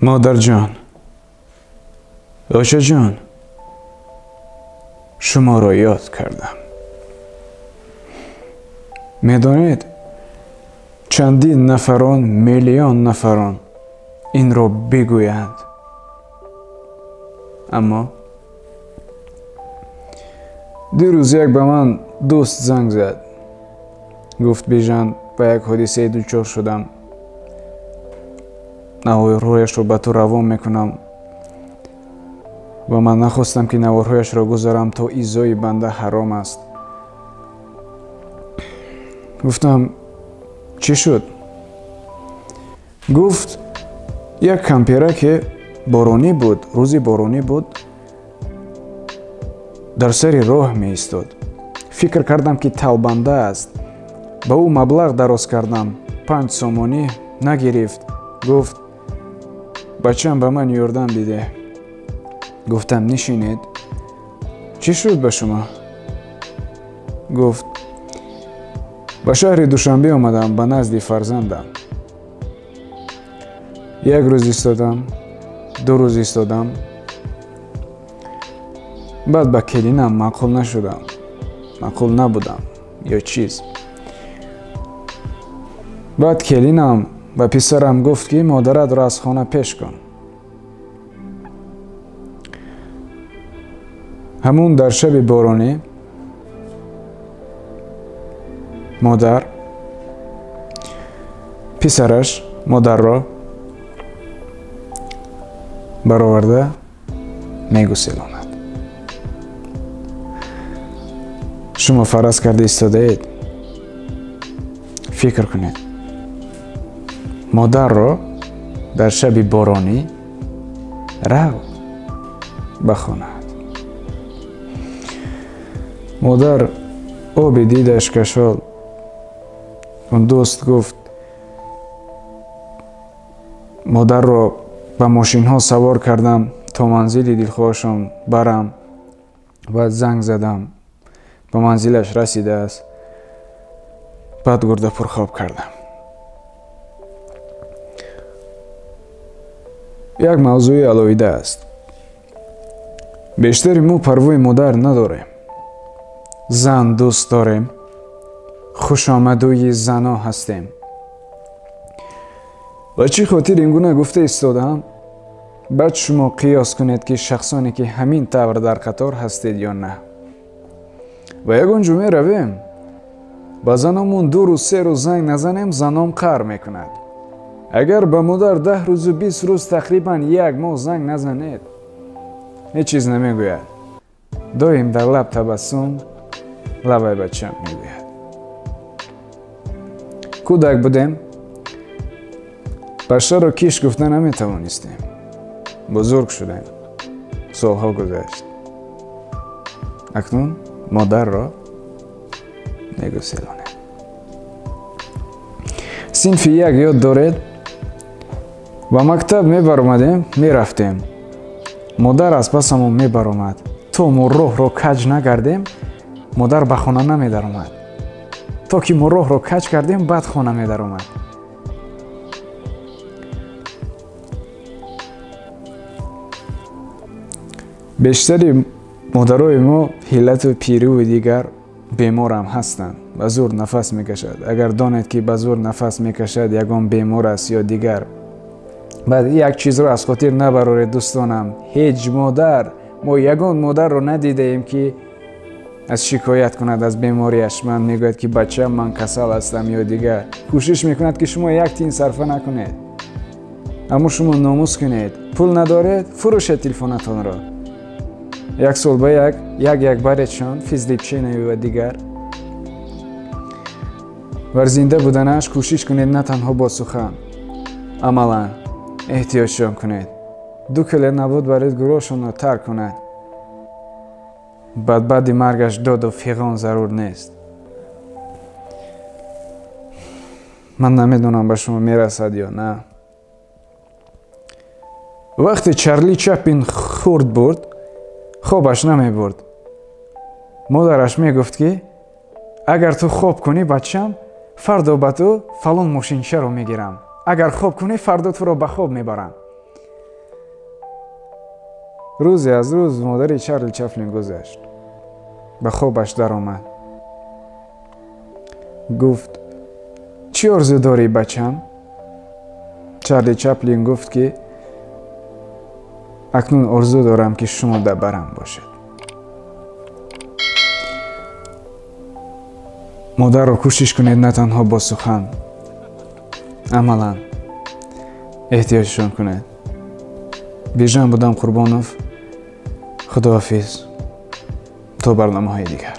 Модарҷон, очаҷон, шуморо ёд кардам. Медонед, чандин нафарон, миллион нафарон инро бигӯянд. Аммо дирӯз як ба ман дӯст занг зад. Гуфт: Бижан, ба як ҳодисае дучор шудам. Наворҳояшро ба ту равон мекунам ва ман нахостам, ки наворҳояшро гузарам, то изои банда ҳаром аст. Гуфтам: чӣ шуд? Гуфт: як кампира, ки боронӣ буд, рӯзи боронӣ буд, дар сари роҳ меистод. Фикр кардам, ки талбанда аст. Ба ӯ маблағ дароз кардам, 5 сомонӣ нагирифт. Гуфт: бачам, ба ман ёрдам бидеҳ. Гуфтам: нишинед. Чӣ шуд ба шумо? Гуфт: ба шаҳри Душанбе омадам ба назди фарзандам. Як рӯз истодам, 2 рӯз истодам. Баъд ба келинам маъқул нашудам, маъқул набудам ё чиз. Баъд келинам ба писарам гуфт, ки модаратро аз хона пеш кун. Ҳамун дар шаби боронӣ модар писараш модарро бароварда мегуселонад. Шумо фараз карда истодаед, фикр кунед, модарро дар шаби боронӣ рав ба хонаат. Модар оби дидаш кашол. Он дӯст гуфт: модарро ба мошинҳо савор кардам, то манзили дилхоҳашон барам. Баъд занг задам, ба манзилаш расидааст. Баъд гурда пурхоб кардам. Як мавзӯи алоҳида аст. Бештари мо парвои модар надорем. Зан дӯст дорем, хушомадӯи зано ҳастем. Ба чӣ хотир ин гуна гуфта истодаам? Баъд шумо қиёс кунед, ки шахсоне, ки ҳамин тавр дар қатор ҳастед ё на. Ба ягон ҷо меравем, ба заномон 2 рӯз, 3 рӯз занг назанем, заном қаҳр мекунад. Агар ба модар 10 рӯзу 20 рӯз, тақрибан 1 моҳ занг назанед, ҳеҷ чиз намегӯяд. Доим дар лаб табассум, лабай бачам мегӯяд. Кӯдак будем, пашшаро киш гуфта наметавонистем. Бузург шудем, солҳо гузашт. Акнун модарро мегуселонем. Синфи 1 ёд доред? Ба мактаб мебаромадем, мерафтем. Модар аз пасамон мебаромад. То мо роҳро каҷ нагардем, модар ба хона намедаромад. То ки мо роҳро каҷ кардем, баъд хона медаромад. Бештари модарои мо ҳиллату пирӯи дигар беморам ҳастанд. Ба зур нафас мекашад. Агар донед, ки ба зур нафас мекашад, ягон бемор аст ё дигар. Баъд як чизро аз хотир набароред, дӯстонам. Ҳеҷ модар, мо ягон модарро надидаем, ки аз шикоят кунад аз бемориаш. Ман мегӯяд, ки бачам, ман касал ҳастам ё дигар. Кӯшиш мекунад, ки шумо як тин сарфа накунед. Аммо шумо номус кунед. Пул надоред, фурӯшед телефонатонро. Як сол ба як, як баредшон, физлипченаю ва дигар. Бар зинда буданаш кӯшиш кунед на танҳо бо сухан, амалан эҳтиёҷшон кунед. 2 киле набуд баред гурӯҳшонро тарк кунад. Баъд баъди маргаш доду фиғон зарур нест. Ман намедонам, ба шумо мерасад ё на. Вақте Чарли Чаплин хурд бурд, хобаш намебурд. Модараш мегуфт, ки агар ту хоб кунӣ, бачам, фардо ба ту фалон мошинчаро мегирам. Агар хоб кунӣ, фардо туро ба хоб мебарам. Рӯзе аз рӯз модари Чарли Чаплин гузашт. Ба хобаш даромад. Гуфт: чӣ орзу дорӣ, бачам? Чарли Чаплин гуфт, ки акнун орзу дорам, ки шумо дар барам бошед. Модарро кӯшиш кунед на танҳо бо сухан, амалан эҳтиёҷшон кунед. Бижан будам Қурбонов. Худоҳофиз то барномаҳои дигар.